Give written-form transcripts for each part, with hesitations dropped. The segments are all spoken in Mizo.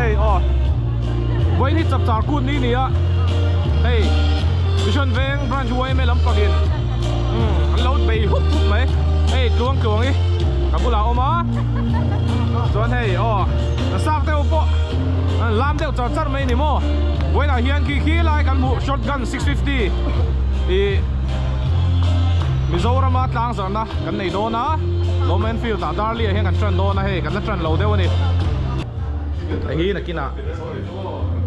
hei aw vawiin hi chapchar kut ni ni a hei Mission Veng branch yma lampangin umm an lo bei hup hup mai hei tluang tluang hi ka bulah a awm a chuan hei aw sak deuh pawh an lam deuh char char mai a ni maw vawiinah hian khi khi lai kan hmuh shotgun 650 ih Mizorama tlang zarhna kan nei dawn a Lawm Enfield ah Darley ah hian kan tan dawn a hei kan la tan lo deuh a ni hei hi nakinah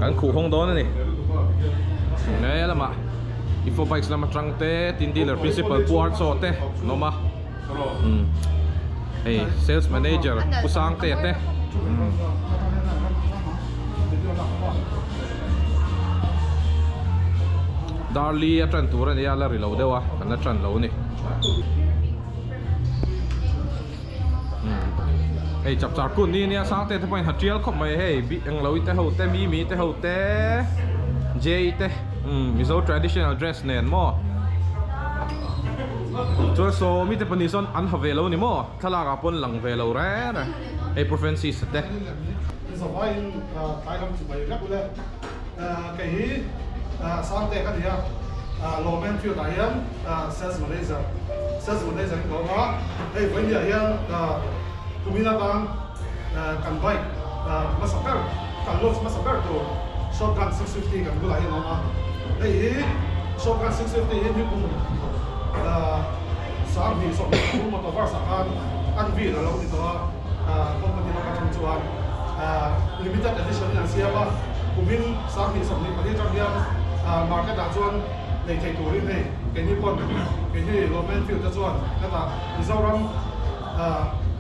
kan khuh hawng dawn a ni he lamah Info bikes lam atang te tin dealer principal Pu Archaw te an awm a umm hei sales manager Pu Sangtea te umm. Darley a tan tur a nia la ri lo deuh a kan la tan lo a ni. Hei chapchar kun ni ania Sangte te pawhin ha tial khawp mai hei englo i te ho te Mimi te ho te Jay te Mizo traditional dress nen maw chuan Sawmi te pahnih sawn an ha ve lo ni maw thlalak ah pawn lang ve lo reng reng hei Pu Francis a te. Zavaiin tlai lam chu mai vek ule kei hi Sangte ka ni a Lawmen field ah hian sales manager sales manager in ka awm a hei vawinia hian kumin atang kan bike hmasa ber kan launch hmasa ber tur shotgun 650 kan bulah hian a awm a hei hi shotgun 650 hi nikum 20 23 motor verse ah khan an vil a lo ni tawh a company lam atang chuan limited edition in an siam a kumin 2024 atang hian market ah chuan nei thei turin hei keini pawn keini Lawmen field te chuan hetah Mizoram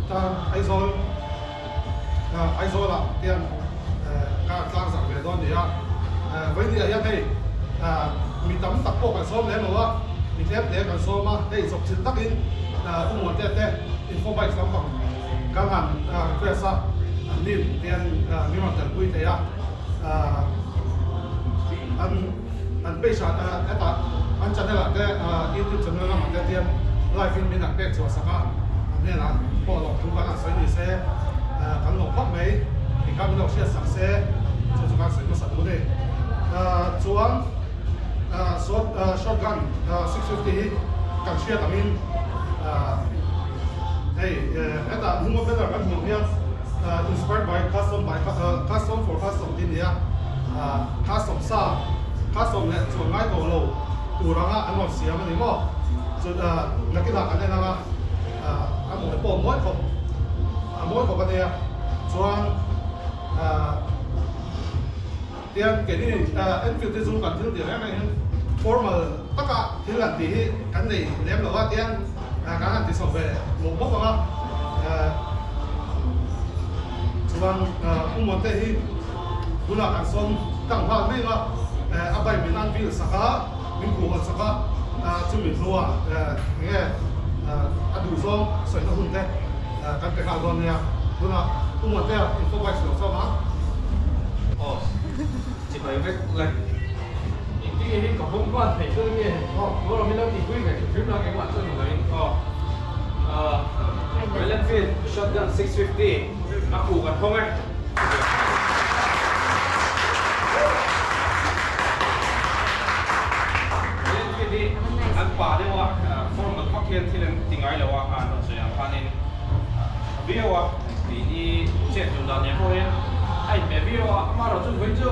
tan Aizawl Aizawl ah hian ka tlang zak ve dawn ni a vawiin ah hian hei mi tam tak pawh kan sawm lem lo a mi tlem te kan sawm a hei chawp chilh takin u Muante te info bikes lampang kan han request a an ni hian min rawn telpui thei a an an page ah hetah an channel ah te youtube channel lamah te hian live in min han pek chhuah sak a an hnenah pawh lawm thu kan han sawi ni se kan lawm phawt mai tikha min lo hriat sak se chu chu kan sawi hmasa duh a ni chuan shotgun 650 hi kan hriat angin hei hetah hnunga banner kan hmuh ang hian Inspired by custom by custom for custom tih a ni a, custom sa custom leh chuan ngai tawh lo tur anga an rawn siam a ni maw? Chu nakinah kan en anga a mawi pawh a mawi khawp a mawi khawp a nia chuan tian keini Enfield te chu kan thil tih reng reng hian formal taka thil han tih hi kan nei lem lo a tian kan han ti chho ve mawp mawp ang a chuan U Muante hi tunah kan sawm tang nghal mai ang a a bike min an vil sak a min khuh hawn sak a chumi hnuah enge a duhzawng sawina hun te kan pe nghal dawn nia tunah U Muantea info bikes lo chauh ang. Aw chibai vek le. Engtin nge hi ka hawng nghal thei dawn nge? Aw Rual min lo tihpui ve hrim hrim la engmah chuan ni loin aw Royal Enfield Shotgun 650 a khuh kan hawng e. Royal Enfield hi an pa deuh a formal vak hian thil an ti ngai lo a an rawn sawi ang khanin a viau a tih i chet duh dan nen pawh hian a inhmeh viau a amaherawh chu vawi chu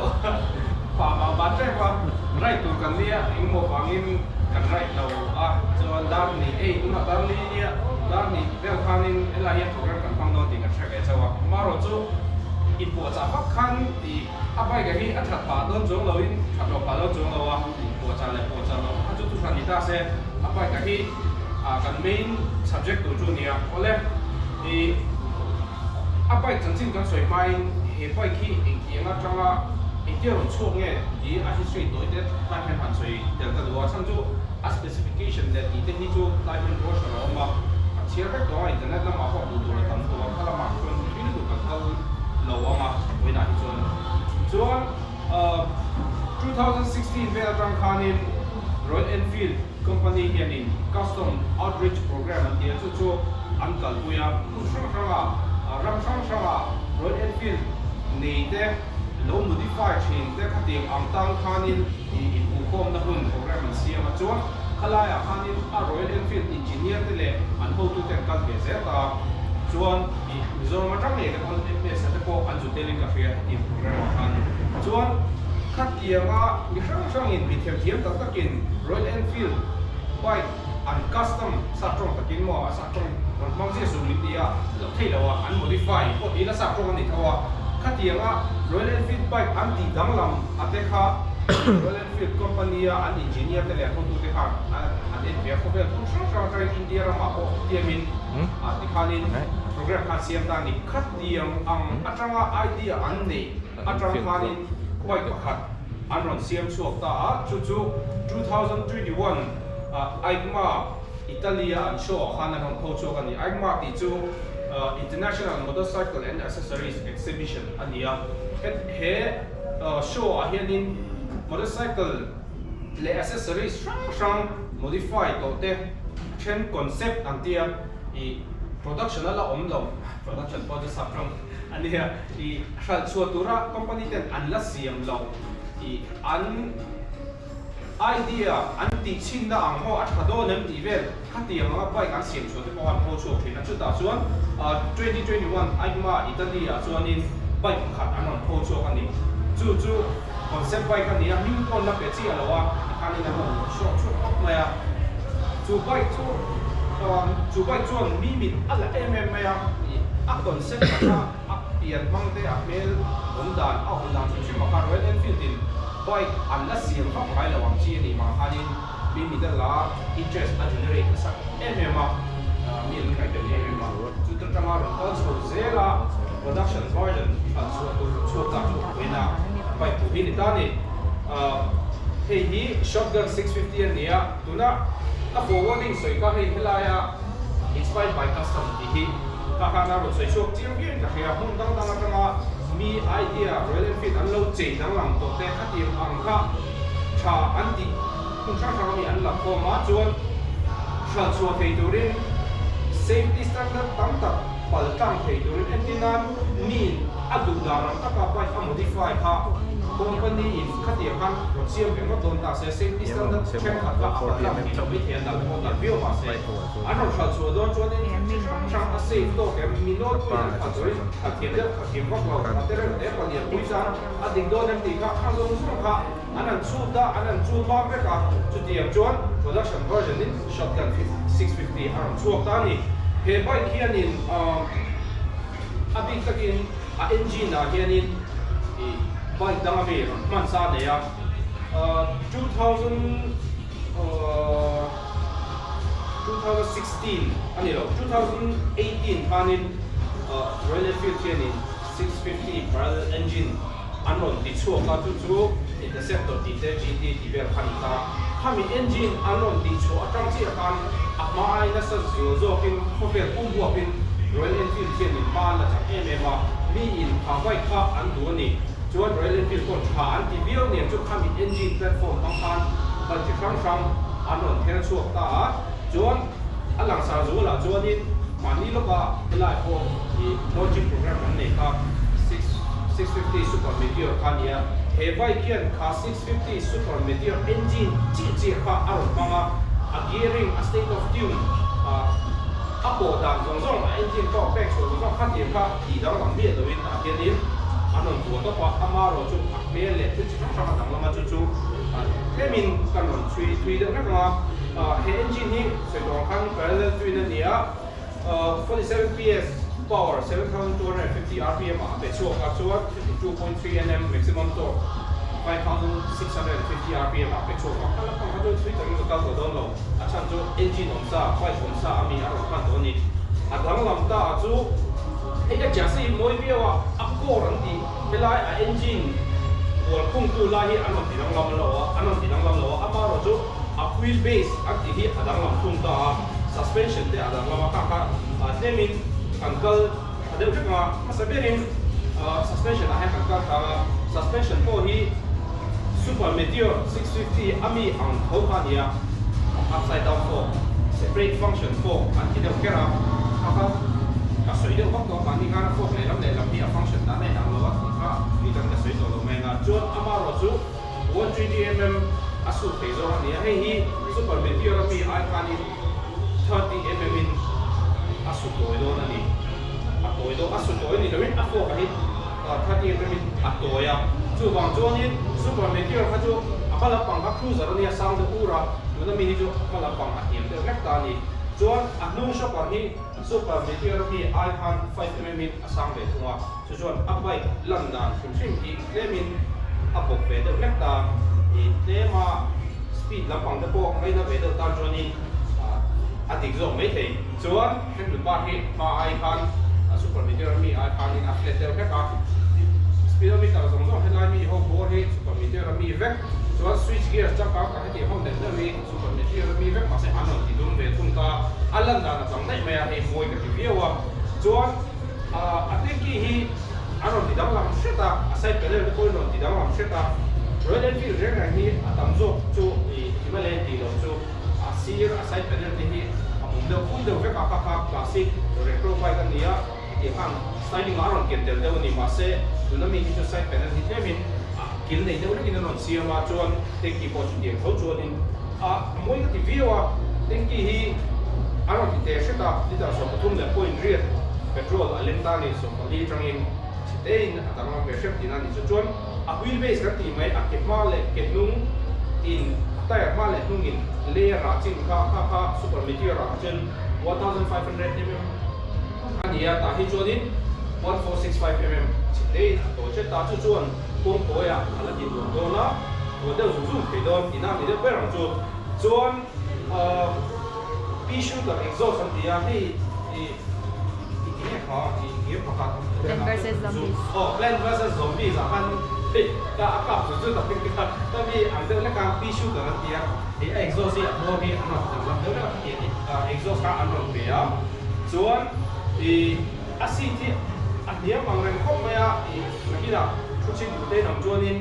Pa mah mah tep a, right tur kan nia engmaw vangin kan right lo a, chuan dar hnih ei tunah dar li nia dar hnih vel khanin helai hian program kan hmang dawn tih kan hre ve chauh a, amaherawh chu inpuahchah vak khan tih a bike ah hi a that phah dawn chuang loin that loh phah dawn chuang lo a, inpuahchah leh puahchah loh kha chu thuhran ni ta se a bike ah hi kan main subject tur chu a nia awle ih a bike chanchin kan sawi hmain he bike hi engtiang atanga Engtia rawn chhuak nge tih a history tawi te tlai hian han sawi tel ta duh a, chhan chu a specification leh tih te hi chu tlai hian brochure a awm a, a chhiar vek tawh a, internet lamah pawh hmuh tur a tam tawh a, kha lamah chuan tui lutuk kan kal lo ang a, vawiinah hi chuan. Chuan 2016 vel atang khanin Royal Enfield company hianin custom outreach program an ti a, chu chu an kalpui a, hmun hrang hrangah ram hrang hrangah Royal Enfield nei te. lo modify thin te khatiang ang tang khanin ih inhmuhkhawmna hun program an siam a chuan khalaiah khanin a Royal Enfield engineer te leh an hotute an kal ve zel ta a chuan ih Mizoram atang ngei te pawn MS a te pawh an zu telin ka hria hetiang program ah khan chuan khatianga mi hrang hrangin mi themthiam tak takin Royal Enfield bike an custom sa tawng takin maw a sa tawng rawn hmang chiah suh min ti a loh theih loh a an modify pawh ti ila sa tawng a ni tho a khatianga Royal Enfield bike an tih danglam a te kha Royal Enfield company a an engineer te leh hotute khan an en ve a khawvel hmun hrang hrang atangin India ramah pawh tiamin ah tikhanin program khan siam ta a ni khatiang ang atanga idea an neih atang khanin bike pakhat an rawn siam chhuak ta a chu chu 2021 EICMA Italy-a an show ah khan an rawn pho chhuak a ni. EICMA tih chu International Motorcycle and Accessories Exhibition a ni a. He show ah hianin motorcycle leh accessories hrang hrang modify tawh te then concept an tia ih production a la awm lo, production pawh chu sap hrang a nia, ih hralh chhuah tura company ten an la siam lo ih an. Idea an tih chhinna ang maw a tha dawn em tih vel khatiang anga bike an siam chhuah te pawh an pho chhuak thin a, chutah chuan 2021 EICMA Italy ah chuanin bike pakhat an rawn pho chhuak a ni. Chu chu concept bike a ni a, hming pawn la pe chiah lo a, tikhanin an rawn show chhuak tawp mai a. Chu bike chu chu bike chuan mi mit a la em em mai a, a concept atanga a pian hmang te a hmel awm dan a awm dan hrim hrim a kha Royal Enfield in Bike an la siam vak ngai lo ang chi a nih vang khanin mi middle a interest a generate nasa em em a, mi an ngaihven em em a. Chuta tanga rawn kal chho zel a production version an chhuah tur rawn chhuak ta chu vawiin a bike tur hi ni ta a ni. Hei hi Shotgun 650 a ni a, tuna ka forwarding sawi kha hei helaia inspired by custom tih hi ka khan a rawn sawi chhuak chiang viauin ka hria, hmun dang dang atanga mi idea Royal Enfield an lo chei danglam tawh te khatiang ang kha tha an tih hmun hrang hrang ami an la khawm a, chuan hralh chhuah thei turin safety standard tam tak pal tlang thei turin entir nan miin a duh dan ang taka bike a modify kha company in khatiang khan rawn siam ve ngawt dawn ta se safety standard thenkhat kha a pal tlang thei lo mai thei a nalh pawh nalh viau mahse An rawn hralh chhuah dawn chuanin chi hrang hrang a safe tawk em? Mi nawlpuiin an khalh turin khalh thiam deuh, khalh thiam vak lo, a te reuh te palian pui chuan a dik dawn em tih kha a zawng zawng kha an han chhut a, an han chul mam vek a, chutiang chuan production version in Shotgun 650 a rawn chhuak ta a ni. He bike hianin a bik takin a engine ah hianin bike dang ami rawn hman sa a nei a, 2000. 2016 a ni lo, 2018 khanin Royal Enfield hianin 650 parallel engine an rawn ti chhuak a, chu chu Interceptor tih te GT tih vel kha a ni ta. Khami engine an rawn tih chhuah atang chiah khan a hma ai nasa zual zawkin khawvel pum huapin Royal Enfield hianin hma an la chak em em a, miin kha bike kha an duh a ni. Chuan Royal Enfield pawh tha an ti viau nen chu khami engine platform hmang khan bike chi hrang hrang an rawn ther chhuak ta a, chuan a langsar zualah chuanin mahni lawka helai pawh i launching program an nei kha 650 Super Meteor kha a ni a, he bike hian kha 650 Super Meteor engine chiah chiah kha a rawn hmang a, a gearing, a state of tune, a pawh dan zawng zawng, a engine pawh pek chhuah zawng zawng kha tiang kha tih danglam miah loin tah hianin an rawn buat tawp a, amarawh chu a hmel leh thil chi hrang hrang a danglam a, chu chu tlemin kan rawn chhui thui deuh hlek ang a, he engine hi sawi tawh ang khan parallel twin a ni a, 47 PS power 7250 rpm ah a pe chhuak a, chuan 52.3 Nm maximum torque 5650 rpm ah a pe chhuak a, kha lampang kha chu chhui takin ka kal tawh dawn lo, a chhan chu engine awm sa, bike awm sa ami a rawn hman tawh a ni, a danglam ta ah chu. Hei ka chassis hi mawi viau a, a core an tih helai a engine kual khungtu lai hi an rawn ti danglam lo a, an rawn ti danglam lo a, amaherawh chu a wheel base an tih hi a danglam thung ta a, suspension te a danglam a, kha kha tlemin kan kal tha deuh vek ang a, hmasa berin suspension ah hian kan kal tlang a, suspension pawh hi Super Meteor 650 a mi ang tho kha a ni a, upside down fork, separate function fork an ti deuh kher a, kha kha ka sawi deuh vak tawh a, mahni khan a fork lehlam lehlam hi a function dan a inang lo a tih kha tui kan ka sawi tawh lo. Chuan amaherawhchu 120mm a sut thei zawng a ni a, hei hi Super Meteor a mi ai khanin 30mm in a su tawi dawn a ni. A tawi dawn, a su tawi ni loin a fork a hi 30mm in a tawi a. Chuvang chuanin Super Meteor kha chu a hma lampang kha cruiser a nia, sang deuh ur a, tuna mi hi chu a hma lampang a hniam deuh hlek ta a ni. Chuan a hnung shocker hi Super Meteor a mi ai khan 5mm in a sang ve thung a, chu chuan a bike lan dan hrim hrim hi tlemin a bawk ve deuh hlek ta. I tlema speed lampang te pawh ngaina ve deuh tan chuanin a dik zawk mai thei. Chuan handle bar hi hma ai khan Super Meteor a mi ai khanin a flat deuh hlek a, speedometer zawng zawng helai mi ho bawr hi Super Meteor a mi vek. Chuan switch gear changkang tak hetiang ho neuh neuh hi Super Meteor a mi vek mahse an rawn ti dum ve thung ta. A lan dan a chang daih mai a, hei mawi ka ti viau a. Chuan a tanky hi an rawn ti danglam hret a, a side panel te pawhin rawn ti danglam hret a. Royal Enfield reng reng hi a tam zawk chu i Himalayan tih loh chu a sir a side panel te hi a mum deuh pui deuh vek a, kha kha classic retro bike a ni a, hetiang khan styling ah a rawn ken tel deuh a ni. Mahse tuna mi hi chu side panel hi tlemin a kil nei deuh lekin an rawn siam a, chuan tanky pawh chutiang tho chuanin a mawi ka ti viau a, tanky hi a rawn ti teh hret a, litre 13.8 petrol a lem ta a ni, 14 atangin chhe tein a danglam ve hrep tihna a ni. Chu chuan a wheel base kan tih mai, a ke hma leh ke hnung in a tyre hma leh hnung in layer ah chin kha kha kha Super Meteor ah chuan 1500mm a ni a, tah hi chuanin 1465mm chhe tein a tawi hret ta, chu chuan kawngkawi ah a la ti nuam dawn a, ruah deuh zung zung thei dawn tihna a ni deuh ber ang chu. Chuan pea shooter exhaust an ti a, hei ih ih enge kha ih gear pakhat Plant versus Zombies. Aw Plant versus Zombies ah khan hei ka a kap zut zut a hei ka ka mi ang deuh hlek a pea shooter an ti a, hei a exhaust hi a hmawr hi an rawn danglam deuh hlek a khatiang exhaust kha an rawn pe a, chuan ih a seat hi a hniam ang reng khawp mai a, ih nakinah thu chhit duh te ang chuanin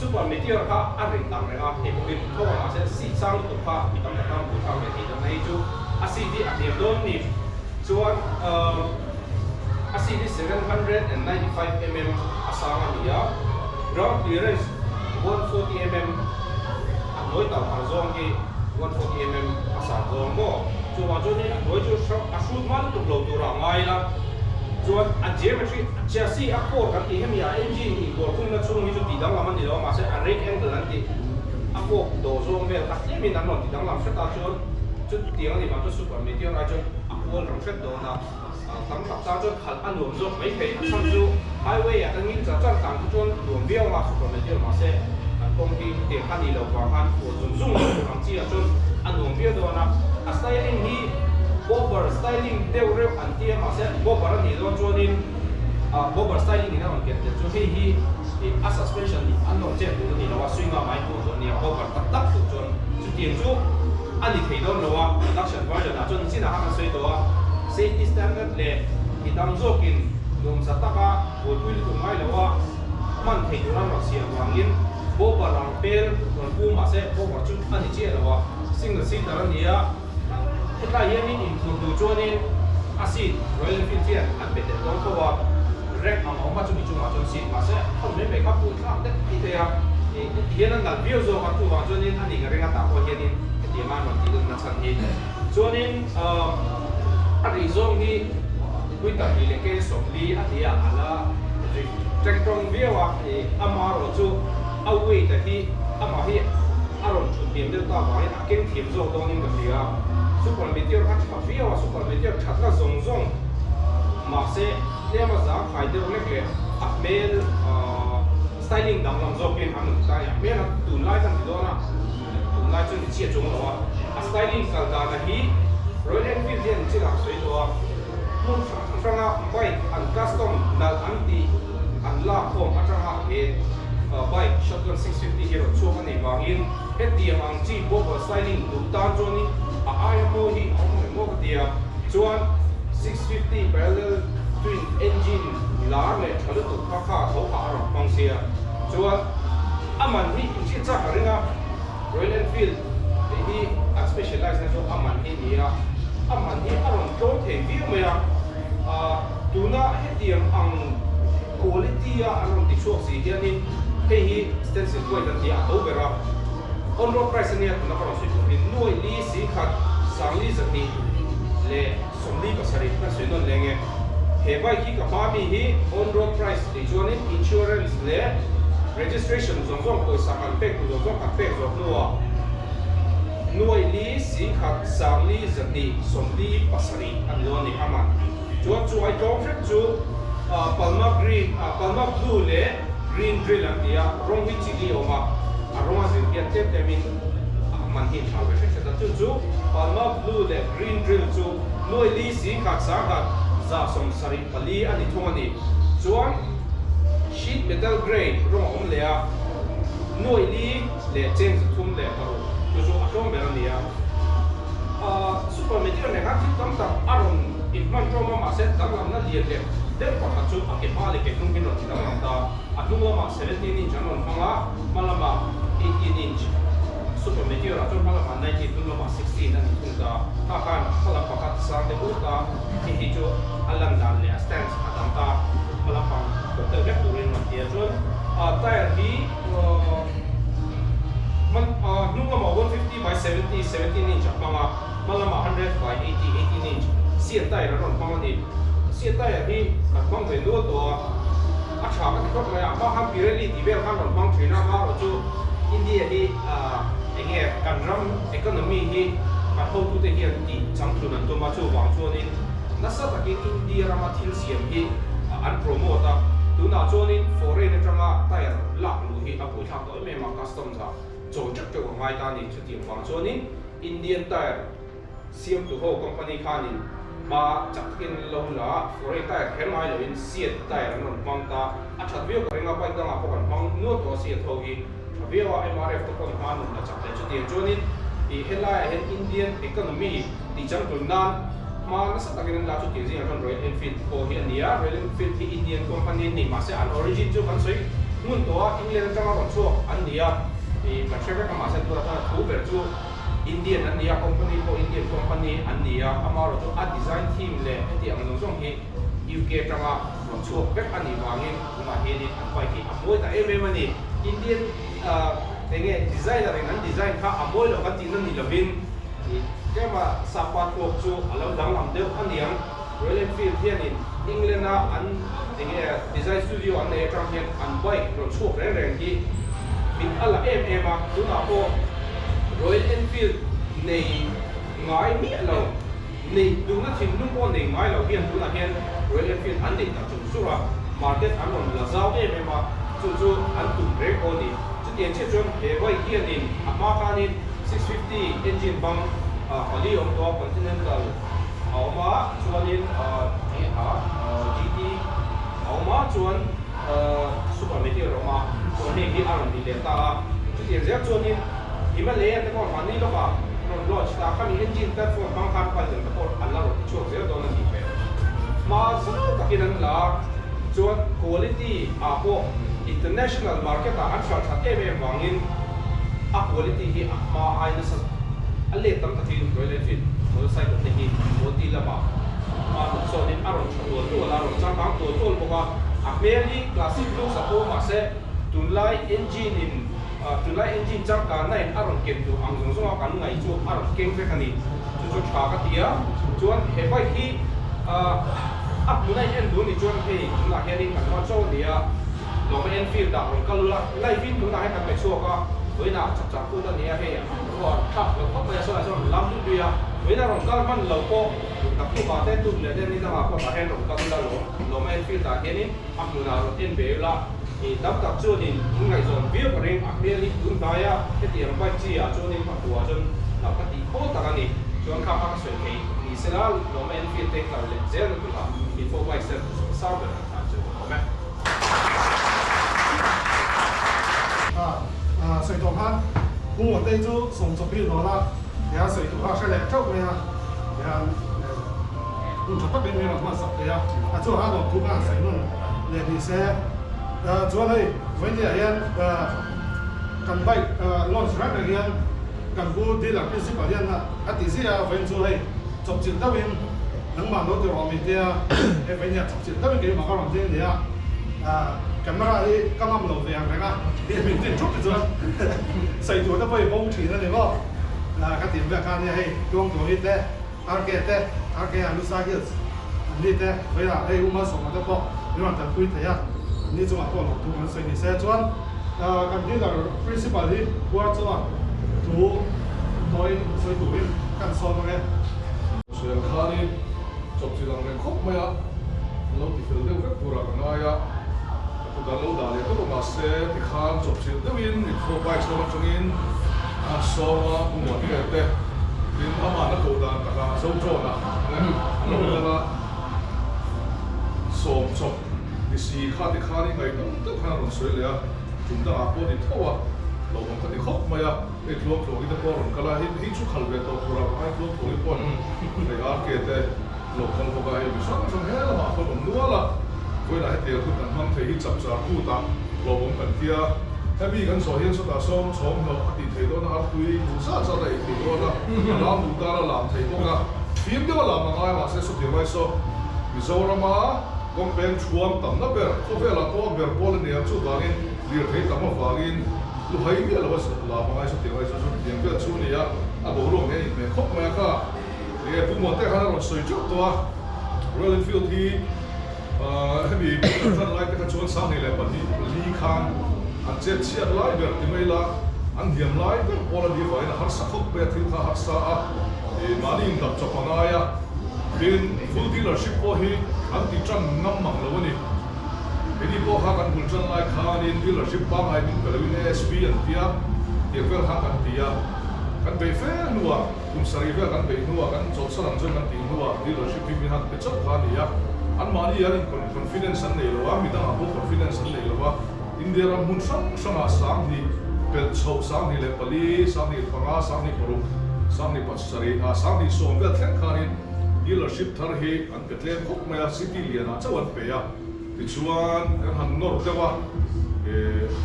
Super Meteor kha a rit ang reng a, hei pawh hi tho ang mahse seat sang lutuk kha mi tam tak tan pui thlak ve thei dawn a, hei chu a seat hi a hniam dawn ni. Chuan a seat hi 795mm a sang a ni a, ground clearance 140mm a hnuai tau thar zawng hi 140mm a san zawng maw? Chuvang chuanin a hnuai chu a hrut hma lutuk lo tura a ngai la. Chuan a geometry, a chassis, a core kan tih hemi a engine inkual khungna chhung hi chu tih danglam a ni lo a, mahse a rake angle an tih a fork dawh zawng vel kha tlemin an rawn ti danglam hret a, chuan chutiang a nih vang chuan Super Meteor ai chuan a kual rang hret dawn a, tam tak tan chuan khalh a nuam zawk mai thei. A chhan chu highway ah kan ngil char char tang te chuan nuam viau a Super Meteor mahse kan kawng hi hetiang kha ni lo vang khan kual zung zung lo tur ang chi ah chuan a nuam viau dawn a, a styling hi bobber styling deuh reuh an ti a mahse bobber a nih dawn chuanin ah bobber styling in a rawn ken tel chu hei hi ih a suspension an rawn chet tur a ni lo a swing a mai tur tur a ni a bobber tak tak tur chuan chutiang chu a ni thei dawn lo a production version ah chuan chinah khan kan sawi tawh a safety standard leh mi tam zawkin nuamsa taka buaipui lutuk ngai lo a hman thei tur an rawn siam vangin bobber ang pel rawn pu mahse bobber chu a ni chiah lo a single seater a ni a. Hetlai hianin inphur duh chuanin a seat Royal Enfield hian an pe tel dawn tho a, rack ang a awm a chumi chungah chuan seat mahse a hawn mai mai kha pul thlak deuh mai thei a, ih heti hian a nalh viau zawk a, chuvang chuanin a nih ka ring a tah pawh hianin hetiang a an rawn tih dawn nachhan hi. Chuanin a rih zawng hi pui tarhnih leh kei 40 a ti a, a la ri ṭeng ṭawng viau a, ih amaherawh chu a weight a hi amah hi a rawn ṭhut hniam deuh ta avangin a keng thiam zawk dawnin ka hria. Super Meteor kha tha viau a, Super Meteor thatna zawng zawng mahse tlem a zang khai deuh lek leh a hmel styling danglam zawkin an rawn ti ta a ni. A hmel a tunlai khan ti dawn a, tunlai chu ni chiah chuang lo a. A styling kal dana hi Royal Enfield hian chinah a sawi tawh a, hmun hrang hranga bike an custom nalh an tih an lak khawm atanga he bike Shotgun 650 hi rawn chhuak a nih vangin, Hetiang ang chi bobber styling duh tan chuanin a aia mawi hi a awm reng maw ka ti a, chuan 650 parallel twin engine lar leh tha lutuk kha kha tho kha a rawn hmang sia, chuan a man hi inhriat chak a ring a, Royal Enfield tih hi an specialize na chu a man hi ni a, a man hi a rawn tlawm thei viau mai a, tuna hetiang ang. quality a an rawn ti chhuak si hianin hei hi stencil white an ti a, a to ber a. On road price ania tuna ka rawn sawi tur hi nuaih li si khat sangli 200 leh 47 ka sawi nawn leng e. He bike hi ka hma mi hi on road price tih chuanin insurance leh registration zawng zawng pawisa kan pek tur zawng zawng kan pek zawh hnuah nuaih li si khat sangli 247 a ni dawn a ni a man. Chuan chu ai tlawm hret chu Palma green, Palma blue leh green drill an ti a, rawng hi chili a awm a, a rawng a zir hian tlem tlemin a man hi a inthlau ve hret hret a, chu chu Palma blue leh green drill chu nuai li si khat sangkhat 74 a ni thung a ni. Chuan sheet metal grey rawng a awm leh a, nuai li leh cheng 306 chu chu a tlawm ber a ni a. Super Meteor nen khan thil tam tak a rawn inhman ṭawm a, mahse danglamna lian leh deuh pakhat chu a ke hma leh ke hnung hi rawn ti danglam ta. A hnung lamah 17 inch an rawn hmang a, hma lamah 18 inch. Super Meteor ah chuan hma lamah 19, hnung lamah 16 a ni thung ta. Kha khan hma lam pakhat sang deuh ut a, hei hi chu a lan dan leh a stance a dang ta. Hma lampang kawp deuh hlek turin rawn ti a, chuan tyre hi hman hnung lamah 150 by 70, 17 inch a hmang a, hma lamah 100 by 80, 18 inch seat tyre a rawn hmang a ni. Seat tyre hi kan hmang ve nual tawh a, a tha ka ti khawp mai a, a hma khan Pirelli tih vel khan rawn hmang thin a, amaherawh chu India hi eng nge kan ram economy hi kan hotute hian tih changtlun an tum a, chuvang chuanin nasa takin India rama thil siam hi an promote a, tunah chuanin foreign atanga tyre lak luh hi a buaithlak tawh em em a, customs ah. Chawi teuh teuh a ngai ta a ni. Chutiang vang chuanin Indian Tyre siamtu ho company khanin hma chak takin lo la foreign tyre kher ngai loin Seat tyre an rawn hmang ta. A that viau ka ring a, bike dangah pawh kan hmang nual tawh a Seat ho hi tha viau a, MRF te pawhin hma an rawn la chak leh. Chutiang chuanin ih helaiah hian Indian economy tih changtlun nan hma nasa takin an la. Chutiang zingah chuan Royal Enfield pawh hi a ni a, Royal Enfield hi Indian company an ni. Mahse an origin chu kan sawi hmun tawh a, England atanga rawn chhuak an ni a, ih kan hre vek a, mahse tunah chuan a thu ber chu Indian an ni a, company pawh Indian company an ni a, amaherawhchu a design theme leh heti ang zawng zawng hi UK atanga rawn chhuak vek a nih vangin tunah hianin an bike hi a mawi ta em em a ni. Indian eng nge designer in an design kha a mawi loh kan tihna ni lovin ih tlema sapa thluak chu a lo danglam deuh a niang. Royal Enfield hianin England a an eng nge design studio an nei atang hian an bike rawn chhuak reng reng hi mit a la em em a, tunah pawh Royal Enfield nei ngai miah lo, nei duhna thinlung pawh nei ngai lo hian tunah hian Royal Enfield an nei tak chung sur a, market an rawn la zau em em a, chu chu an tum reng pawh a ni. Chutiang chiah chuan he bike hianin a hma khanin 650 engine hmang pali awm tawh a, Continental a awm a, chuanin eng a GT a awm a, chuan Super Meteor a awm a, chuan hei hi a rawn ni leh ta a. Chutiang zel chuanin Himalaya te pawh mahni lawkah rawn launch ta a, khami engine platform hmang khan bike dang te pawh an la rawn ti chhuak zel dawn a nih hmel. Hma zau takin an la a, chuan quality ah pawh international market ah an hralh that em em vangin a quality hi a hma ai nasa a let tam takin Royal Enfield motorcycle te hi quality lamah hma hnawh sawnin a rawn tha tual tual a, a rawn changkang tual tual bawk a, a hmel hi classic looks a pawh mahse tunlai engine in tunlai engine changkanna in a rawn ken tur ang zawng zawng a kan ngaih chu a rawn keng vek a ni, chu chu tha ka ti a, chuan he bike hi a hmuna in en duh ni chuan hei tunah hianin kan hma chaw a ni a. Lawma Enfield ah rawn kal ula, live in tunah hian kan pe chhuak a, vawiinah chak chak kut a ni a, hei ruah thlak lo khawp mai a, sawi ah chuan rawn lam duh duih a, vawiinah rawn kal hman lo pawh tak tukah te tuk leh te ni dangah pawh tah hian rawn kal ula lawm, Lawma Enfield ah hianin a hmunah rawn en ve ula, ih tam tak chuanin in ngaihzawn viau ka ring, a hmel hi tun hnai a, hetiang bike chi ah chuanin ka hmuh ah chuan hlauh ka tih pawl tak a ni, chuan kha kha ka sawi thei ni sela Lawma Enfield te kal leh zel na turah info bike sen sang ber an tan chu ka awm e. A sawi tawh khan Pu Ngawtei chu sawm chawp hi dawn a, tihian sawi tur kha a hre leh theuh mai a, tihian hun tha takin min rawn hmansak thei a, a chuan a lawmthu khan sawi nawn leh ni se. Chuan hei vawinia hian kan bike launch reng reng hian kan pu dealer principal hian a ti ziah a, vawiin chu hei chawpchilh deuhin nangmah lo ti rawh mi tia hei vawinia chawpchilh deuhin keimah ka rawn ding nia. Camera hi ka ngam lo ve ang reng a, tih min tin thup te chuan sawi tur te pawh i bo thin a ni maw? Ka ti vek a nia hei Tuangtuangi te, RK te, RK a Lusa Hills an ni te, vawiah hei U Malsawma te pawh min rawn tanpui thei a, an ni chungah pawh lawmthu kan sawi ni se. Chuan kan dealer principal hi Puar chuan thu tawiin sawi turin kan sawm ang e. Sawi ang khanin chawpchilh ang reng khawp mai a, an lo ti fel deuh vek turah ka ngai a, ka kut an lo dah leh tawp a mahse tikhan chawpchilh deuhin mitfo bikes lam atangin a han sawm a, Pu Muantea te tin amah na koh dan takah Zoṭawna an lo kal a, sawm chawp ni si kha tikhan i ngaihnawm deuh khan a rawn sawi leh a, tum dangah pawh ni tho a, lo awm ka ti khawp mai a. Hei tluang tluang te pawh a rawn kal a, hei hei chu khal ve tawh tur a ngai tluang tluang i pawn hei RK te lo kal bawk a, hei mi hrang hrang he lamah khawn awm nual a, vawiinah hetiang hun kan hmang thei hi chapchar kut ah hlauhawm kan tia, hemi kan zawh hian sawtah sawm chhawm hlawh a tih theih dawn a, artui duh zat zat a ei theih dawn a, a lam duh tan a lam theih bawk a, fim deuh a lam a ngai mahse sawtiang lai saw Mizorama kawng peng thuam tamna ber khawvelah pawh a ber pawl a ni ang chuvangin lirthei tam avangin Lu hai miah lo a lam a ngai chu tiang ai chu chu tiang vel chu a ni a, a boruak nen a inhmeh khawp mai a kha. Enge Pu Muante khan a rawn sawi teuh tawh a, Royal Enfield hi hemi kan hran lai te kha chuan 2002 li khan an chet chhiat lai ber ti mai la, an hniam lai ber pawl a ni avangin a harsa khawp mai a, thil kha a harsa a, mahni indap chawp a ngai a, tin full dealership pawh hi an ti tan ngam mang lo a ni. Keini pawh kha kan bul tan lai khanin dealership pangngai min pe loin ASB an tia tiang vel kha kan ti a, kan beih fe hnuah kum sarih vel kan beih hnuah kan chawlhsan ang chuan kan tih hnuah dealership hi min han pe chauh kha a ni a, anmahni an in confidence an nei lo a, midangah pawh confidence an nei lo a, India ram hmun hrang hrangah 10,000 pelh chhoh 10,004, 10,5, 10,6, 10,7 ah 10,010 vel thleng khanin dealership thar hi an pe tlem khawp mai a, city lianah chauh an pe a, tichuan kan han nawr deuh a,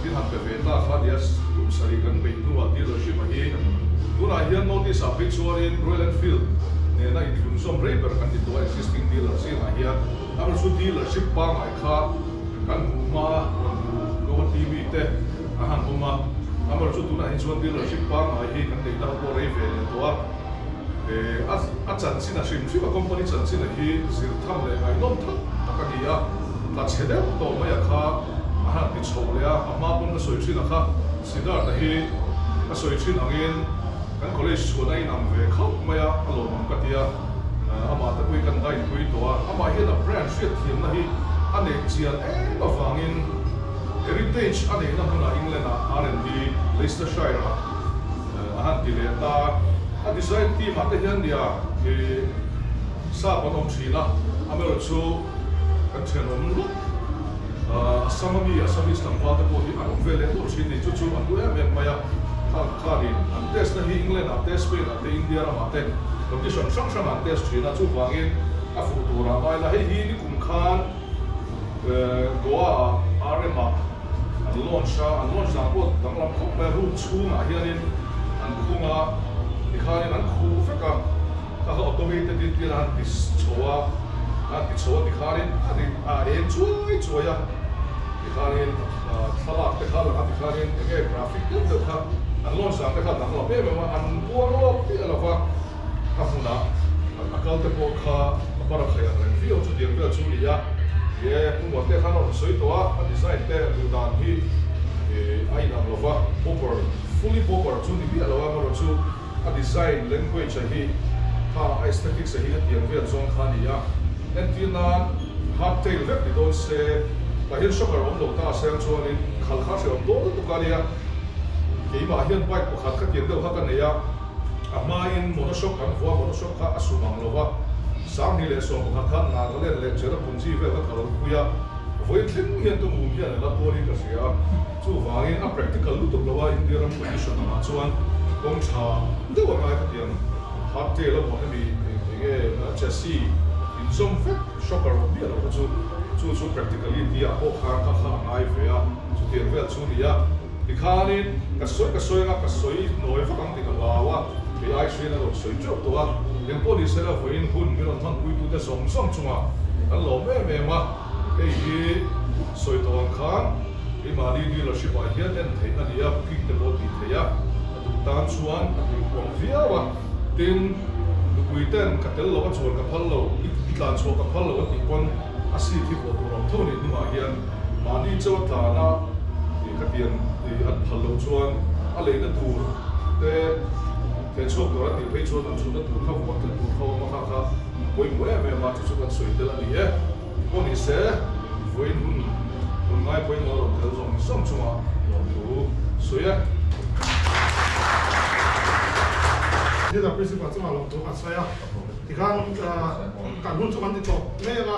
thil han pe ve ta kha nia kum sarih kan beih hnuah dealership a hi tunah hian notice ah phei chuanin Royal Enfield nena inthlunzawm rei ber kan ti tawh a, existing dealer zingah hian amaherawhchu chu dealership pangngai kha kan hmuh hma rawn hmu Goa TV te a han awm a, amaherawhchu chu tunah hi chuan dealership pangngai hi kan neihna pawh rei ve leh tawh a. A chanchin a hrim hrim a, company chanchin a hi zir tham leh ngaihnawm tak tak a ni a, tla chhe deuh tawh mai a kha a han ti chho leh a, a hma pawn ka sawi thin a kha Siddharth a hi ka sawi thin angin kan college chhuan a inang ve khauh mai a, a lawmawm ka ti a, amah te pawhin kan dainpui tawh a, amah hian a brand hriatthiamna hi a neih chian em avangin heritage a neihna hmunah England ah R&D Leicestershire ah A han ti leh ta. A design team ah te hian nia i sap an awm thin a, amaherawh chu kan thenawm lawk Assam ami Assamese tlangval te pawh hi an awm ve leh nual thin ni, chu chu an duh em em mai a, khang khanin an test na hi England ah te, Spain ah te, India ramah te condition hrang hrang an test thin a, chuvangin a fuh turah ngai la, hei hi nikum khan Goa ah RM ah an launch a, an launch dan pawh danglam khawp mai a, room chhungah hianin an khung a, tikhanin an khuh vek a, kha kha automated in tir a han ti chho a, a han ti chho a tikhanin a ri a eng chuai chuai a, tikhanin thlalak te kha a lang a, tikhanin eng nge graphic deuh deuh kha an launch dan te kha a danglam em em a, an buang lawk piah lo va, a hmunah a kal te pawh kha a barakhaih ang reng viau chutiang vel chu a ni a, e Pu Muante khan a rawn sawi tawh a, a design te duh dan hi a inang lo va, bobber fully bobber chu ni miah lo a, amaherawh chu a design language a hi kha a aesthetics a hi hetiang vel zawng kha a ni a, entir nan hard tail vek ni dawn se, tah hian shocker awm lo ta se ang chuanin khal kha hrehawm dawn lutuk a nia, keimah hian bike pakhat khatiang deuh kha ka nei a. A hmain monoshock kan vua, monoshock kha a sum ang lo va, 2011 khan Nagaland leh Cherrapunji vel ka kal pui a, vawi thleng hian ka mum hian a la tuarin ka hria a, chuvangin a practical lutuk lo a, India ram condition angah chuan kawng tha deuh a ngai ka ti ang, hardtail a maw hemi enge chassis inzawm vek shocker awm miah lo kha chu, chu chu practicality ah pawh khan kha kha a ngai ve a, chutiang vel chu a ni a. Tikhanin ka sawi ka sawi anga ka sawi nawi vak ang tih ka hlau a, kei ai hrian a rawn sawi teuh tawh a, engpawh ni sela vawiin hun min rawn hmanpuitute zawng zawng chungah kan lawm em em a, hei hi Sawi tawh ang khan keimahni dealership ah hian en theih a ni a, booking te pawh tih theih a, a duh tan chuan a tuipuam viau a. Tin, nupui ten ka tel lo a chuan ka phal lo, i tlan chhuah ka phal lo a tih pawn a seat hi vuah tur awm tho a ni hnungah hian mahni chauh a tlan a ka tiang an phal loh chuan a leina tur te theh chhuak tur a tih phei chuan an chhutna tur kha vuah tlat tur kha awm a kha kha a pawimawh em em a, chu chu kan sawi tel a ni e. Pawh ni se, vawiin hun hun ngai pawimawh rawn tel zawng zawng chungah lawmthu sawi e. Leader Principal chungah lawmthu kan sawi a, tikhan kan hun chu kan ti tawp mek a,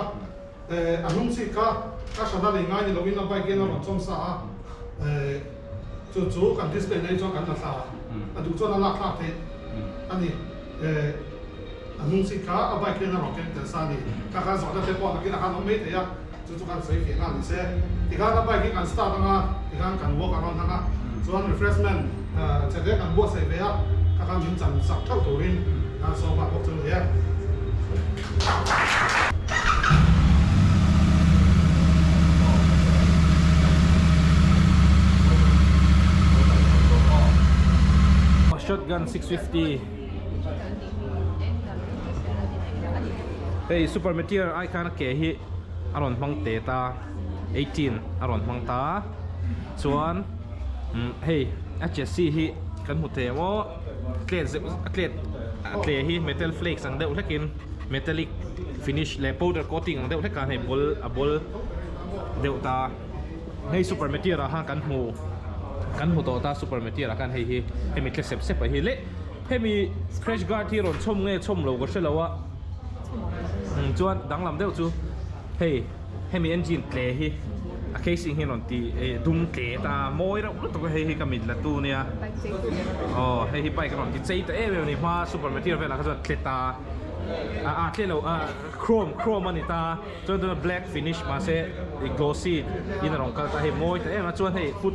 a hnung chik kha ka hrana lei ngai ni loin a bike hian a rawn chawm sa a, chu chu kan display na hi chuan kan la thla a, a duh chuan a lak thlak theih a ni. A hnung chik kha a bike hian a rawn keng tel sa a ni. Kha khan zawhna te pawh nakin a khan awm mai thei a, chu chu khan sawi fih nghal ni se. Tikhan a bike hi kan start anga, tikhan kan walk around anga, chuan refreshment che te kan buatsaih ve a, kha khan min chan sak theuh turin khan sawm nghal bawk chu a ni e. Shotgun 650. Hei super meteor ai khan a ke hi a rawn hmang te ta 18 a rawn hmang ta chuan hei a chassis hi kan hmu thei ang aw tlet zeuh a tlet a tle hi metal flakes ang deuh hlekin metallic finish leh powder coating ang deuh hlek khan hei ball a ball deuh ta hei super meteor ah khan kan hmu kan hmu tawh ta super meteor ah khan hei hi hemi tle sep sep a hi leh. Hemi crash guard hi rawn chhawm nge chhawm lo ka hre lo a, chuan danglam deuh chu hei hemi engine tle hi a casing hi rawn ti dum tle ta mawi reuh lutuk a hei hi ka mit la tu nia aw hei hi bike a rawn ti chei ta em em a ni hma super meteor velah kha chuan tle ta a tle lo a chrome chrome a ni ta chuan tuna black finish mahse glossy in a rawn kal ta hei mawi ta em a chuan hei foot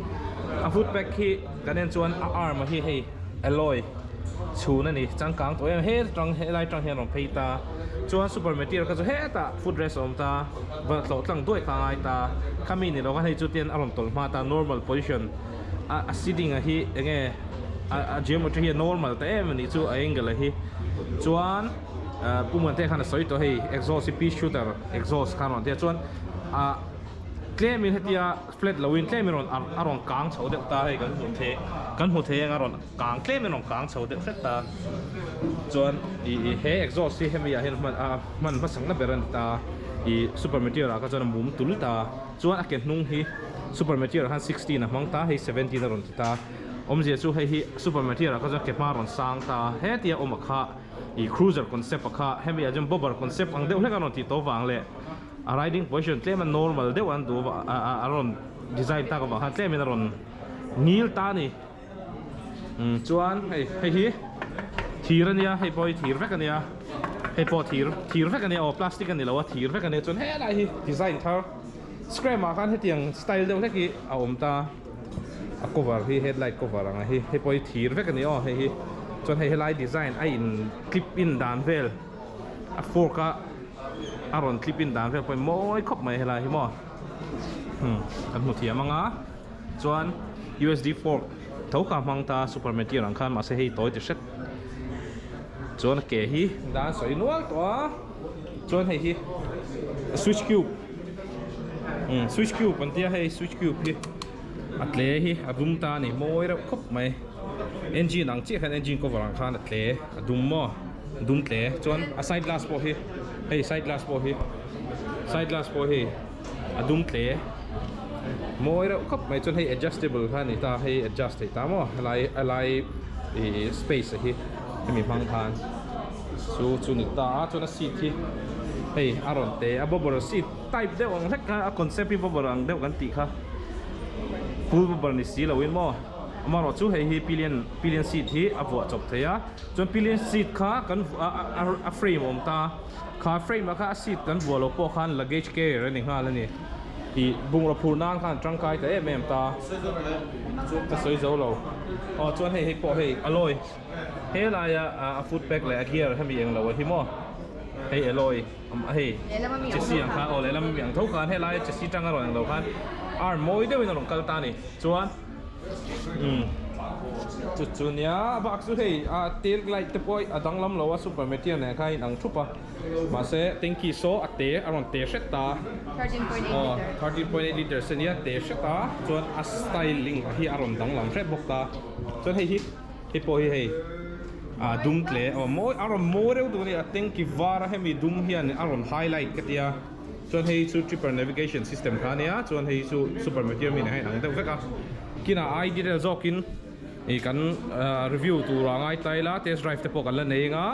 a foot pack hi kan en chuan a arm a hi hei. Alloy chhun a ni changkang tawh em he tang helai tang hian a rawn phei ta chuan super meteor kha chu hetah foot rest a awm ta va tlawh tlang duai kha a ngai ta khami ni lo khan hei chu tian a rawn tawlh hma ta normal position a a sitting a hi enge a a geometry hi a normal ta em a nih chu a angle a hi chuan ah pu Muante khan a sawi tawh hei exhaust hi pea shooter exhaust khan a rawn ti a chuan ah tlemin hetia. Flat lo in tlem in rawn a rawn kang chho deuh ta hei kan hmu thei kan hmu thei ang a rawn kang tlem in rawn kang chho deuh hret ta chuan ih ih he exhaust hi hemi ah hian hman a hman hmasakna ber a ni ta ih super meteor ah kha chuan a mum tul ta chuan a ke hnung hi super meteor ah khan 16 a hmang ta hei 17 a rawn ti ta awmzia chu hei hi super meteor ah kha chuan ke hma a rawn sang ta hetia awm a kha ih cruiser concept a kha hemi ah chuan bobber concept ang deuh hlek a rawn tih tawh vang leh. A riding position tlem a normal deuh an duh a rawn design tak avang khan tlem in a rawn ngil ta a ni umm chuan hei hei hi thir a nia hei pawh hi thir vek a nia hei pawh thir thir vek a nia aw plastic a ni lo a thir vek a nia chuan helai hi design thar scram ah khan hetiang style deuh hlek hi a awm ta a cover hi headlight cover ang a hi hei pawh hi thir vek a ni aw hei hi chuan hei helai design a in clip in dan vel a fork a a rawn clip in dan vel pawh hi mawi khawp mai helai hi maw hmm kan hmu thiam anga chuan U_S_D fork tho kha hmang ta super meteor ang khan mahse hei tawi ti hret chuan a ke hi dan sawi nual tawh a chuan hei hi switch cube hmm switch cube an tia hei switch cube hi a tle hi a dum ta a ni mawi reuh khawp mai engine ang chiah khan engine cover ang khan a tle a dum maw. Dum tle chuan a side glass pawh hi hei side glass pawh hi side glass pawh hi a dum tle mawi reuh khawp mai chuan hei adjustable kha a ni ta hei adjust theih ta maw helai helai ih space a hi hemi hmang khan chu chu ni ta a chuan a seat hi hei a rawn te a bobber seat type deuh ang hlek kha a concept hi bobber ang deuh kan tih kha full bobber ni si lo in maw amaherawhchu chu hei hi pillion pillion seat hi a vuah chawp thei a. Chuan pillion seat kha kan a frame a awm ta kha frame ah kha a seat kan vuah loh pawh khan luggage carrier a ni nghal a ni ih bungraw phur nan khan tangkai ta em em ta ka sawi zo lo aw chuan hei hei pawh hei alloy he laia a foot pack leh a gear hemi englo a hi maw. Hei alloy hei chassis ang khan aw lehlam ami ang tho khan helai chassis tanga rawn englo khan arm mawi deuhin a rawn kal ta a ni chuan umm chu chu nia a bak chu hei a tail light te pawh a danglam lo a super meteor nen khan a inang thup a mahse tanky saw a te a rawn te hret ta aw 13.8 litres a nia te hret a chuan a styling hi a rawn danglam hret bawk ta chuan hei hi. Hei pawh hi hei ah dum tle aw mawi a rawn mawi reuh duh a ni a tanky var a hemi dum hian a rawn highlight ka tia chuan hei chu tripper navigation system kha a nia chuan hei chu super meteor mi nen a inang deuh vek a kinah ai detail zawkin ih kan ah review tur a ngai ta ila test drive te pawh kan la nei anga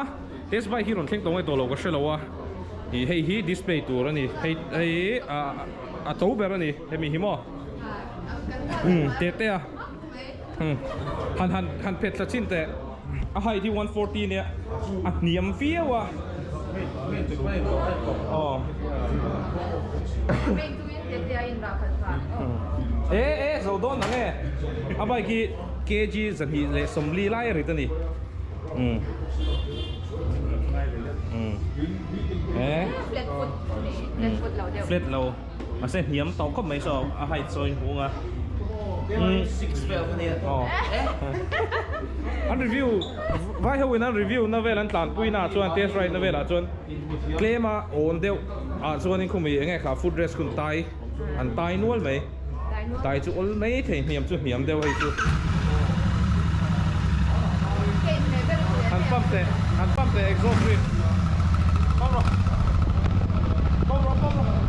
test bike hi rawn thleng tawh nge tawh lo ka hre lo a ih hei hi display tur a ni hei hei ah a to ber a ni hemi hi maw umm tete a. Han han han phet thla chin teh a height hi 140 nia a hniam viau a aw e e zo dawn ang e a bike hi kg 240 lai a rit a ni umm umm e flat lo. Mahse hniam tawh khawp mai saw a height saw in hung a. An review vai ho in an review na vel an tlanpui na chuan test ride na velah chuan tlem a awn deuh ah chuan in khumi enge kha foot rest khun tai an tai nual mai tai chu awl mai thei hniam chu hniam deuh hei chu han pump teh han pump teh exhaust ri pump rawh pump rawh pump rawh.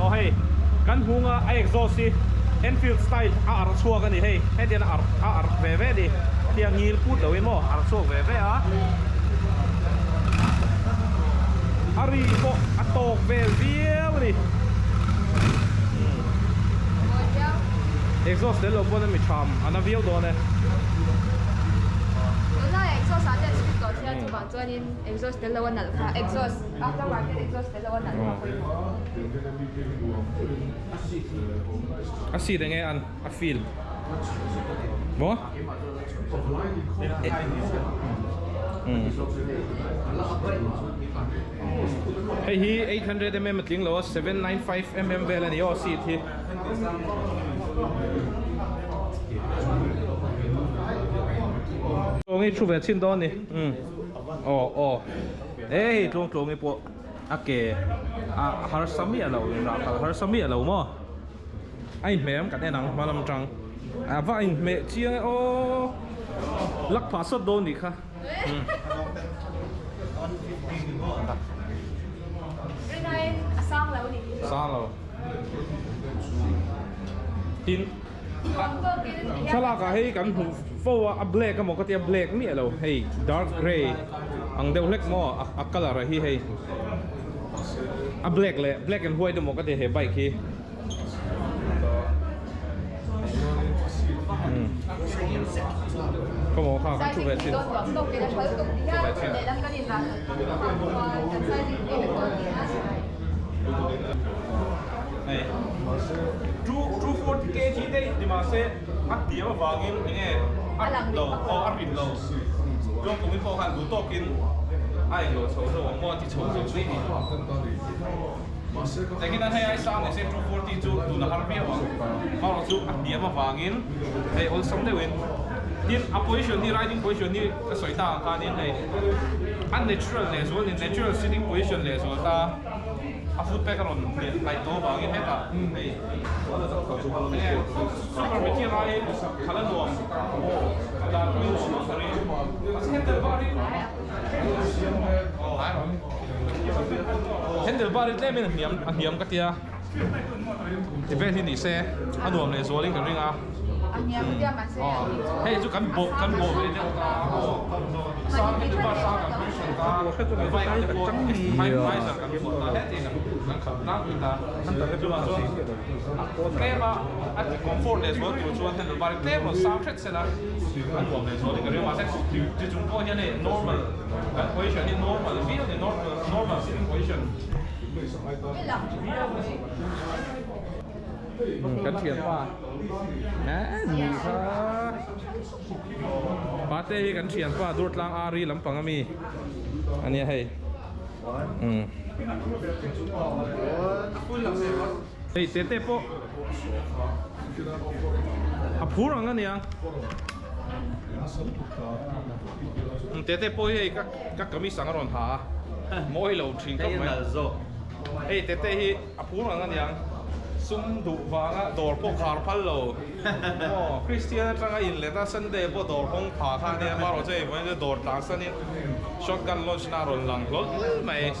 Aw hei kan hung a a exhaust hi Enfield style a arh chhuak a ni hei hetiang a arh a arh ve ve a ni hetiang ngil put lo in maw arh chhuak ve ve a a ri pawh a tawk vel viau a ni exhaust tel lo pawn a mi tham a na viau dawn e. Tunlai exhaust ah te an speed tawh sia chuvang chuanin exhaust tel lo a nalh kha exhaust after market exhaust tel lo a nalh kha pawimawh. A seat enge an a feel maw? Hei hi 800 mm a tling lo a, 795 mm vel a ni aw seat hi. Tluangi thu ve chhin dawn a ni. Aw aw e hei tluang tluangi pawh a ke a harsa miah lo inrah kal harsa miah lo maw. A inhmeh ang kan en ang hma lam atang a va inhmeh chiang e aw lak phah sawt dawn nih kha sang lo tin thlalak ah hei kan hmuh fo a a black emaw ka tia black miah lo hei dark grey ang deuh hlek maw a colour a hi hei. A black leh black and white emaw ka ti he bike hi. Come on kha kan thu ve chin. Hei 240 kg te ni mahse a hniam avangin enge a rit lo aw a rit lo. Tlawng tum in pawh khan duh tawkin a englo chho zo ang maw a ti chho zo mai ni. Engin an hei ai sang nise 240 chu tun a har viau ang. Amaherawh chu a hniam avangin hei awlsam deuhin tin a position hi riding position hi ka sawi tak ang khanin hei a natural lehzual ni natural sitting position lehzual ta a foot peg a rawn hnaih tawh avangin hetah hei super meteor aiin khalh a nuam dan pawhin nuam ang ka ring mahse handle bar hi handle bar hi tlemin a hniam a hniam ka tia ti vel hi ni se a nuam leh zualin ka ring a hei chu kan bawh kan bawh ve deuh ta sang handle bar sang kan position ta bike te pawh high visor kan vuah ta hetiang kan khalh tlangpui ta chuvang chuan tlem a a ti comfort leh zual tur chuan handle bar hi tlem rawn sang hret sela a nuam leh zual in ka ring a mahse ti chung pawh hian hei normal kan position hi normal viau a ni normal normal sitting position viau a ni. Kan thianpa eh ni kha. Pate hi kan thianpa Durtlang Ari lampang ami ania hei. Umm. Hei tete pawh a phur ang ania. Tete pawh hi hei ka ka kamis ang a rawn ha a mawi lo thin khawp mai. Hei tete hi a phur ang aniang sum duh vanga dawr pawh khar phal lo maw Christian atanga inlet a Sunday pawh dawr hawng pha kha ania marawh chu hei vawiin chu dawr tlan sanin shotgun launch na a rawn lang hlawl mai.